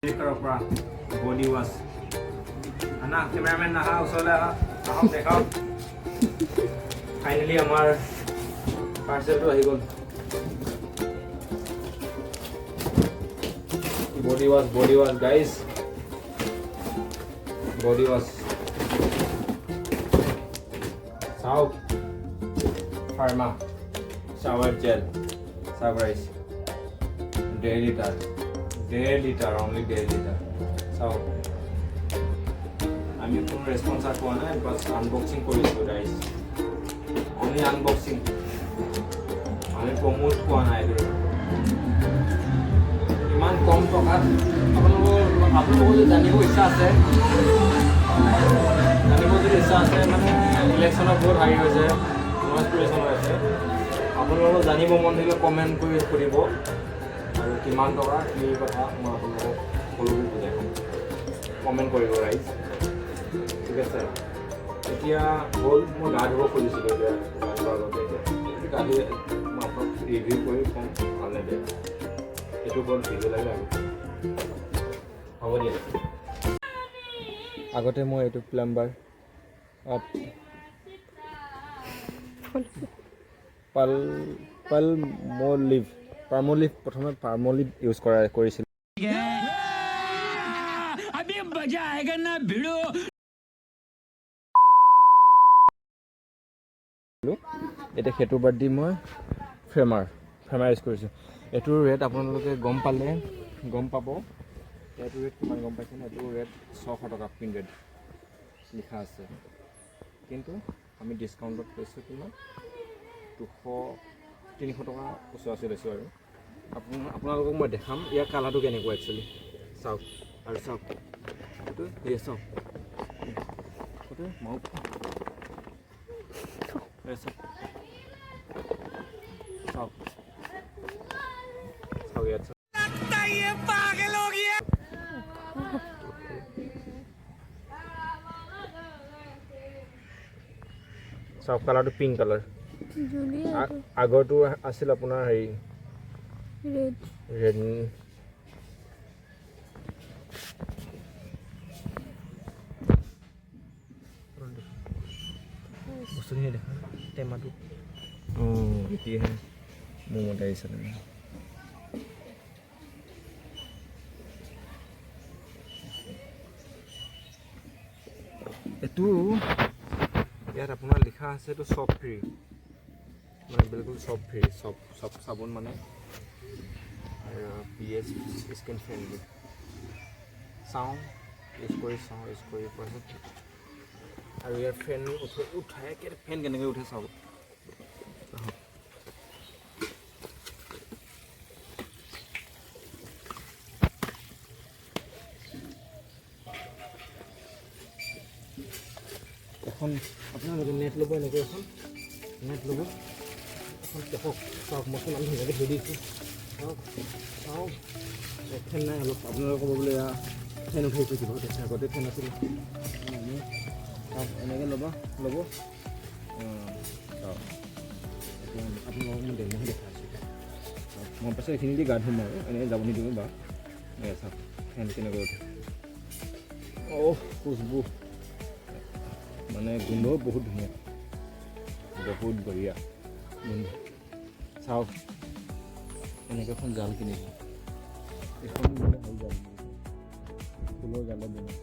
আমেৰিকাৰ পৰা body wash আনা। কেমেৰামেন, আহা, ওচৰলৈ আহা, আহক, দেখাওক। ফাইনেলি আমাৰ পাৰ্চেলটো আহি গ'ল। Body wash, body wash guys, body wash চাওক। ফাৰ্মা শ্বাৱাৰ জেল চাওক ৰাইজ, 1.5 লিটাৰ, 1.5 লিটাৰ, অনলি 1.5 লিটাৰ। চাওক, আমি কোনো ৰেচপন্সাৰ পোৱা নাই, বাছ আনবক্সিং কৰিছোঁ ৰাইজ, অনলি আনবক্সিং। আমি প্ৰমোট পোৱা নাই এইটো। ইমান কম টকাত আপোনালোকৰ যদি জানিব ইচ্ছা আছে, জানিব যদি ইচ্ছা আছে, মানে ইলেকশ্যনত বহুত হাৰি হৈছে, নইজ পলিউশ্যন হৈ আছে। আপোনালোকৰ জানিব মন থাকিলে কমেণ্ট কৰি সুধিব আৰু কিমান টকা, কি কথা, মই আপোনালোকক সকলোবোৰ বুজাই ক'ম। কমেণ্ট কৰিব ৰাইজ, ঠিক আছে? এতিয়া হ'ল, মই গা ধুব খুজিছিলোঁ। এতিয়া গা ধোৱাৰ আগতে, এতিয়া গা ধুই মই আপোনাক ৰিভিউ কৰি ক'ম ভালনে বেয়া। এইটোৰ ওপৰত ভিডিঅ' লাগে আৰু হ'ব দিয়া। আগতে মই এইটো প্লাম্বাৰ পাল পালমলিভ, পাৰ্মলিভ, প্ৰথমে পাৰ্মলিভ ইউজ কৰিছিলোঁ। अभी मजा आएगा ना भिड़ो। এতিয়া সেইটো বাদ দি মই ফ্ৰেমাৰ ইউজ কৰিছোঁ। এইটোৰ ৰেট আপোনালোকে গম পালে গম পাব। এইটোৰ ৰেট কিমান গম পাইছেনে? এইটোৰ ৰেট 600 টকা, প্ৰিণ্টেড লিখা আছে। কিন্তু আমি ডিছকাউণ্টত লৈছোঁ কিমান? 200, 300 টকা ওচৰা ওচৰি লৈছোঁ। আৰু আপোনালোকক মই দেখাম ইয়াৰ কালাৰটো কেনেকুৱা একচুৱেলি। চাওক আৰু চাওক, এইটো, এই চাওক, এইটো মাউথ, এই চাওক, চাওক, চাওক, ইয়াত চাওক। ये पागल हो गया। চাওক, কালাৰটো পিংক কালাৰ। জুলিয়া। আগৰটো আছিল আপোনাৰ হেৰি ৰেড। ৰেড। বস্তুখিনি দেখা, টেমাটো। অঁ, এতিয়াহে মোৰ মতে আহিছে। তুমি এইটো ইয়াত আপোনাৰ লিখা আছে, এইটো চব ফ্ৰী, মানে বিলকুল চব ফ্ৰী, চব চব চাবোন মানে আৰু পি এইচ স্কিন ফ্ৰেণ্ডলি। চাওঁ, ইউজ কৰি চাওঁ। ইউজ কৰি পাছত আৰু ইয়াৰ ফেন উঠাই ফেন কেনেকৈ উঠে চাওক, আহক। এখন আপোনালোকে নেট ল'ব, এনেকৈ এখন নেট ল'ব, এখন দেখক, চাওক, মই কিমান ধুনীয়াকৈ থৈ দিছোঁ। চাওক, চাওক, ইয়াত ফেন নাই। অলপ আপোনালোকে ক'ব বোলে এয়া ফেন উঠাইছে, কিবা উঠাইছে, আগতে ফেন আছিলে। চাওক, এনেকৈ ল'ব, ল'ব। চাওক, এতিয়া আপোনালোকক মই ডেমোহে দেখাই আছোঁ। চাওক, মই পাছত এইখিনি দি গা ধুম আৰু এনেকৈ যাব নিদিওঁ বা। এয়া চাওক, ফেন কেনেকৈ উঠে। অহ, খুচবু, মানে গোন্ধ বহুত ধুনীয়া, বহুত বঢ়িয়া গোন্ধ। চাওক, এনেকৈ এখন জাল কিনিছোঁ। এইখন মানে হেৰি জাল, ফুলৰ জালত বনায়।